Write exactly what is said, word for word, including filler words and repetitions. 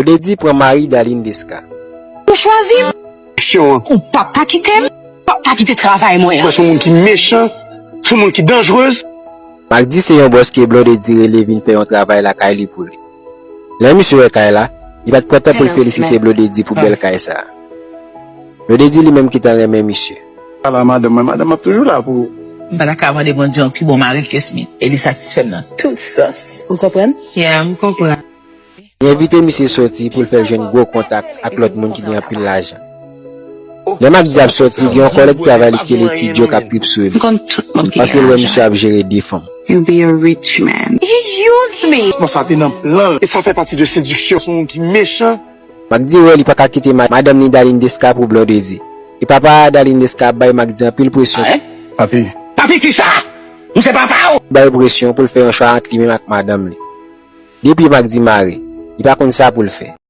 Blondedy pran mari Darline Desca. Ou chwazi m. Aksyon an. Ou p ap ka kite m. Ou p ap ka kite travay mwen Mwen an. Se yon moun ki mechan, se yon moun ki danjerez. Macdy se yon bòs ke Blondedy rele vin fè yon travay lakay li pou li. Lè misye wè kay la, li pa t pran tan pou l felisite Blondedy pou bèl kay sa a. Blondedy li menm ki tan renmen misye. Ala madanm mwen, madanm ap toujou la pou ou. M pa ta ka mande Bondye yon pi bon mari ke Smith. E li satisfè m nan tout sans. Ou konprann? Yeah, m konprann. Li envite misye soti pou l fè l jwenn gwo kontak ak lòt moun ki gen anpil lajan. Lè Macdy ap soti, gen yon kòlèg travay li ki rele Ti Joe k ap trip sou li. M konn tout moun ki Paske gen l wè lajan. Misye ap jere de fanm. You'll be a rich man. He used me. Bon, sa te nan plan l. E sa fè pati de sediksyon. Se yon moun ki mechan. Macdy wè li pa ka kite ma- madanm ni Darline Desca pou Blondedy. E papa a Darline Desca ap bay Macdy anpil presyon. Papi. Papi kisa? M se papa w! Bay presyon pou l fè yon chwa ant li menm ak madanm li. Depi Macdy mare, li pa konn sa pou l fè.